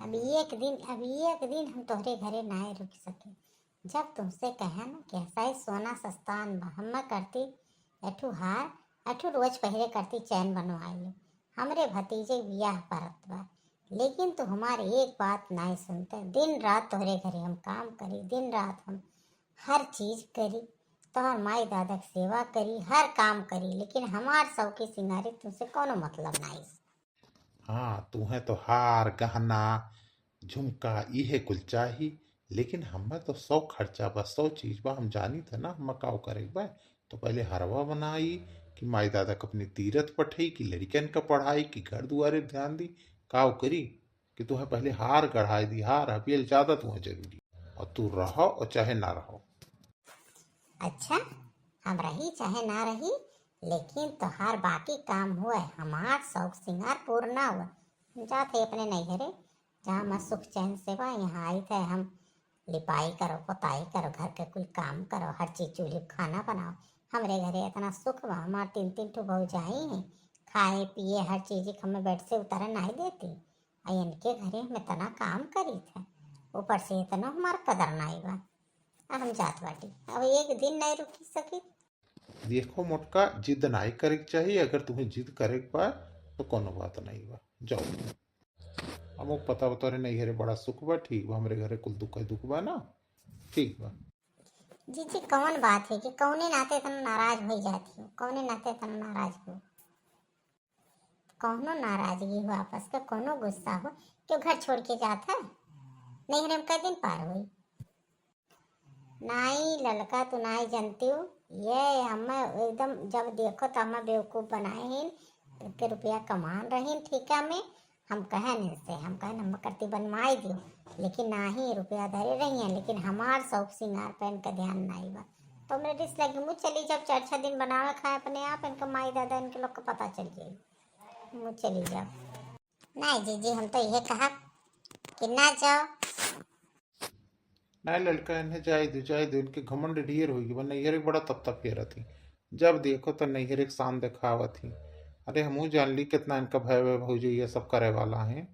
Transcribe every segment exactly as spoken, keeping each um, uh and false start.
अब एक दिन, अब एक दिन हम तोहरे घरे नाय रुक सके। जब तुमसे कहे न कि हसाई सोना सस्तान बा, हम्मा करती एठू हार, एठू रोज पहिरे करती चैन बनवाए ले। हमरे भतीजे बियाह परत बा, लेकिन तू हमार एक बात नाय सुनते। दिन रात तोहरे घरे हम काम करी, दिन रात हम हर चीज करी, तोहर माई दादा के सेवा करी, हर काम करी, लेकिन हमार शौकी सिंगारी तुमसे कोनो मतलब नाय। हाँ, तुहें तो हार, गहना, झुमका, इहे कुल चाही, लेकिन हम्मे तो सौ खर्चा बा, सौ चीज बा, हम जानी थे ना हम्मे काव करे के बा। तो पहले हरवा बनाई कि माई दादा के अपने तीरथ पठई, कि लड़िकन के पढ़ाई, कि घर दुआरे ध्यान दी, काव करी कि तुहें पहले हार गढ़ाए दी, हार हबियल ज्यादा तुहें जरूरी। और तू रहो और चाहे ना रहो। अच्छा, हम रही चाहे ना रही, लेकिन तोहार बाकी काम हुए, हमार शौक सिंगार पूर्ण ना हुए। हम जात है अपने नैहरे, जहाँ मैं सुख चैन से बा, यहाँ आई थे हम। लिपाई करो, पोताई करो, घर के कुल काम करो, हर चीज, चूल्ही खाना बनाओ। हमरे घरे इतना सुख बा, हमार तीन तीन ठो भौजाई हैं, खाए पिए हर चीज हमें बेड से उतारे नाई देती। आ इनके घरे हम इतना काम करी थे, ऊपर से इतना हमार कदर नाई बा। आ हम जात बाटी, अब एक दिन नाई रुकी सकी। देखो मोटका, जिद नाई करे के चाही। अगर तुम्हें जिद करे के बा तो कोनो बात नाई बा, जाओ। अब वो पता बता रहे नहीं, घरे बड़ा सुख बा, ठीक बा, हमरे घरे कुल दुख है, दुख बा ना, ठीक बा। जीजी, कौन बात है कि कौने नाते इतना नाराज हो जाती हो, कौने नाते इतना नाराज हो? कौनो नाराजगी हो आपस के, कौनो गुस्सा हो, क्यों घर छोड़ के जात है? नैहरे में कई दिन पार होई? नाई ललका, तू नाई जनती हो, ये हमें एकदम जब देखो तो हमें बेवकूफ बनाए हैं कि रुपया कमान रही ठीका में। हम कहन इनसे, हम कहन हम करती बनवाई दियो, लेकिन नाही, रुपया धरे रही हैं, लेकिन हमार शौक सिंगार पे इनका ध्यान नाई बा। तो हमरे रिस लगी, मुँह चली जब चार छह दिन बनावे खाए अपने आप, इनका माई दादा इनके लोग का पता चल जाई, मुँह चली जाओ। नहीं जीजी, हम तो ये कहा कि ना जाओ। नहीं ललका, इन्हें जाए दो, जाए दो, इनके घमंड ढेर होई बा, नैहरे के बड़ा तप तप फेरत ही। जब देखो तो नैहरे के शान देखावत ही। अरे हमहू जान ली कितना इनका भय भय भौजी ये सब करे वाला है,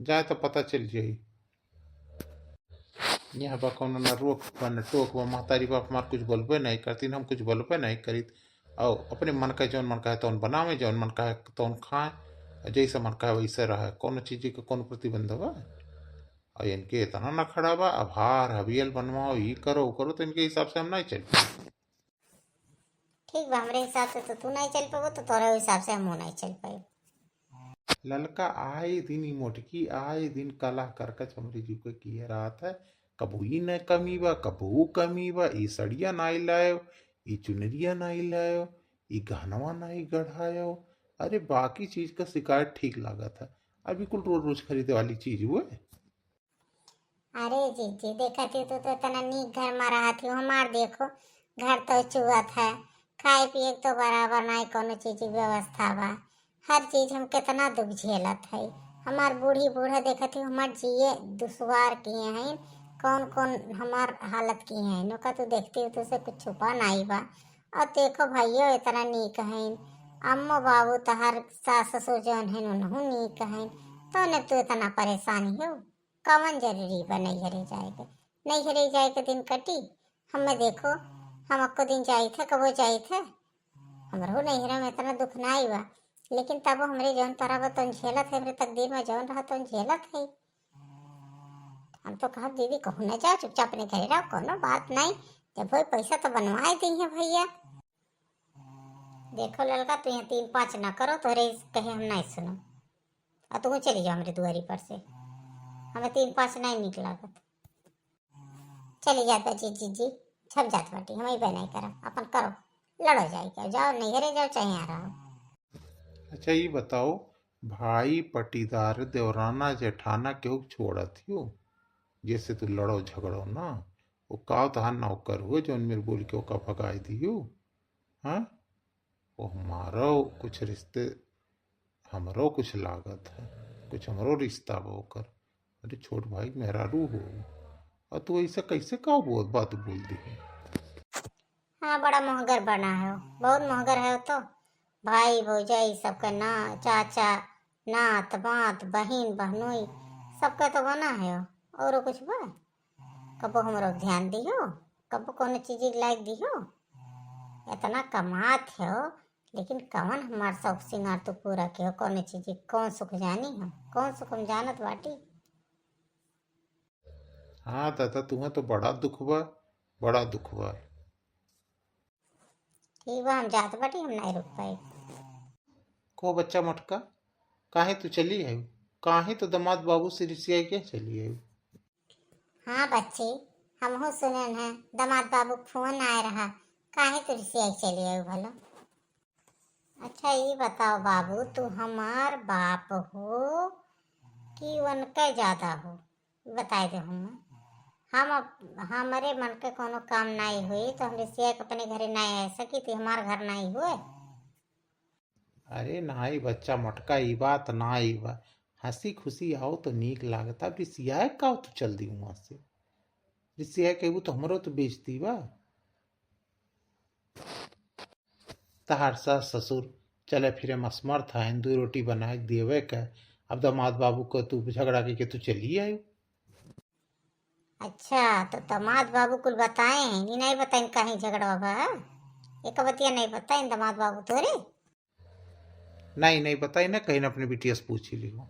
जाए तो पता चल जाई। यह बा कौनो ना रोक बा, न टोक बा, महतारी बाप हमार कुछ बोलबे नहीं करती, हम कुछ बोलबे नहीं करीत। और अपने मन का जौन मन का है तौन बनावे, जौन मन का है तौन खाए, और जैसे मन का है वैसे रहे, कौनो चीज का कौनो प्रतिबंध बा? और इनके इतना नखड़ा बा, अब हार हबियल बनवाओ, ई करो, वो करो, तो इनके हिसाब से हम नहीं चल पाए। ठीक बा, हमरे हिसाब से तो तू नहीं चल पाबो, तो तोरे हिसाब से हमहू नहीं चल पाए। ललका आए दिन ई मोटकी आए दिन कलह करकच हमरे जीव के किए रहत है। कबो ई न कमी बा, कबो ऊ कमी बा, ई सड़िया नाई लायो, ई चुनरिया नाई लायो, ई गहनवा नाई गढ़ायो। अरे बाकी चीज का शिकायत ठीक लागत है, अभी कुल रोज रोज खरीदे वाली चीज हुए। अरे जीजी, देखत ही तू तो इतना नीक घर में रहत ही, हमार देखो घर तो चुअत है, खाए पिए के तो बराबर नाई कोनो चीज की व्यवस्था बा। हर चीज हम कितना दुख झेलत है। हमार बूढ़ी बूढ़ा देखत ही, हमार जिए दुश्वार किए हैं, कौन कौन हमार हालत किए हैं, नोका तू देखती हो, तुझसे कुछ छुपा नाई बा। और देखो भाइयों इतना नीक हैं, अम्मो बाबू तहार सास ससुर जौन हैं उनहू नीक हैं, तो ने तू इतना परेशान हो? कवन जरूरी बा नैहरे जाए के? नैहरे जाए के दिन कटी? हमें देखो, हम अक्को दिन जाइत है, कबो जाइत है। हमरो नैहरे में इतना दुख नाई बा, लेकिन तब हमरे जौन परा बा तौन झेलत है, हमरे तकदीर में जौन रहा तौन झेलत है। हम तो कहब दीदी कहूँ न जाओ, चुपचाप अपने घरे रहो, कोनो बात नाई। जब वही पैसा तो बनवाए दी है भैया। देखो ललका, तू यहाँ तीन पाँच ना करो, तोहरे कहे हम नहीं सुनो। और तू चली जाओ हमरे दुआरी पर से, हमें तीन पाँच नहीं निक लागत। चली जात बा जीजी, छप जात बाटी, हम अइबे नहीं करब, अपन करो, लड़ो जाए के, जाओ नैहरे जाओ चाहे यहाँ रहो। अच्छा ये बताओ, भाई पटीदार देवराना जेठाना केहू के छोड़त हियो, जैसे तू लड़ो झगड़ो ना, वो काव तहार नौकर हुए जौन मेरे बोल के ओका भगाए दियो? हाँ, वो हमारो कुछ रिश्ते, हमरो कुछ लागत है, कुछ हमरो रिश्ता बा ओकर। अरे छोट भाई मेहरारू हो, और तू ऐसा कैसे का बोल, बात बोल दी है? हाँ, बड़ा मोहगर बना है, बहुत मोहगर है तो। भाई भौजाई सबका ना, चाचा, नात, मात, बहिन, बहनोई, सबका तो बना है, औरो कुछ बा? कबो हमरो ध्यान दिहो, कबो कोनो चीज के लायक दिहो। इतना कमात हो, लेकिन कवन हमार शौक सिंगार तू पूरा के हो? कौन चीज, कौन सुख जानी हो? कौन सुख हम जानत बाटी? हाँ दादा, तुहें तो बड़ा दुख बा, बड़ा दुख बा। ठीक बा, हम जात बाटी, हम नहीं रुक पाए। को बच्चा मोटका, काहे तू चली आयु? काहे तो दामाद बाबू से रिसियाई के चली आयु? हाँ बच्ची, हमहू सुनन है, दामाद बाबू के फोन आए रहा, काहे तू रिसियाई चली आयु भला? अच्छा, ई बताओ बाबू, तू हमार बाप हो कि उनके ज्यादा हो? बताए दे हम। हम अब, हमरे मन के कोनो काम नाई होई, तो हम रिसिया के अपने घरे नाई आ सकी, तो हमार घर नाई हुए। अरे नाई बच्चा मोटका, ई बात नाई बा। हँसी खुशी आओ तो नीक लागता। अब रिसिया का तू चल दी वहाँ से? रिसिया के वो तो हमरो तो बेइज्जती बा। तहार सास ससुर चले फिरे में असमर्थ हैं, दो रोटी बनाए के देवे के। अब दामाद बाबू को तू झगड़ा के, के तू चली आयु। अच्छा, तो दामाद बाबू कुल बताए हैं, नी नहीं बताइन कहीं झगड़ा बा? एक बतिया नहीं बताइन दामाद बाबू तोरे? नहीं, नहीं बताई ना, कहीं अपने बिटिया से पूछ ही लियो।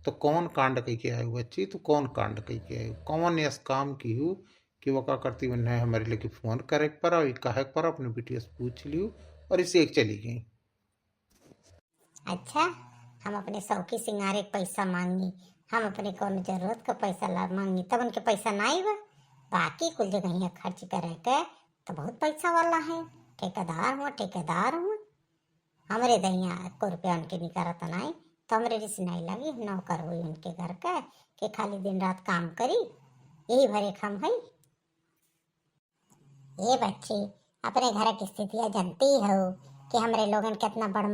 तो कौन कांड कह के आयु बच्ची, तू कौन कांड कह के आयु? कौन ऐस काम की हूँ कि वो का करती, उन्हें हमारे लेके फोन करे के पड़ा, ये कहे के पड़ा, अपने बिटिया से पूछ लियो और इसे एक चली गई। अच्छा, हम अपने शौकी सिंगारे के पैसा मांगी, हम अपने कौन जरूरत का पैसा ला मांगी, तब उनके पैसा नाई बा, बाकी कुल जगहिया खर्च करे के तो बहुत पैसा वाला है, ठेकेदार हुआ, ठेकेदार हुआ। हमरे दहिया एको रुपया उनके निकरत नाई, तो हमरे रिस नाई लगी, नौकर हुई उनके घर के, के खाली दिन रात काम करी, यही भरे हम हई। ए बच्ची, अपने घर की स्थितियाँ जानती हो कि हमरे लोगन कितना बड़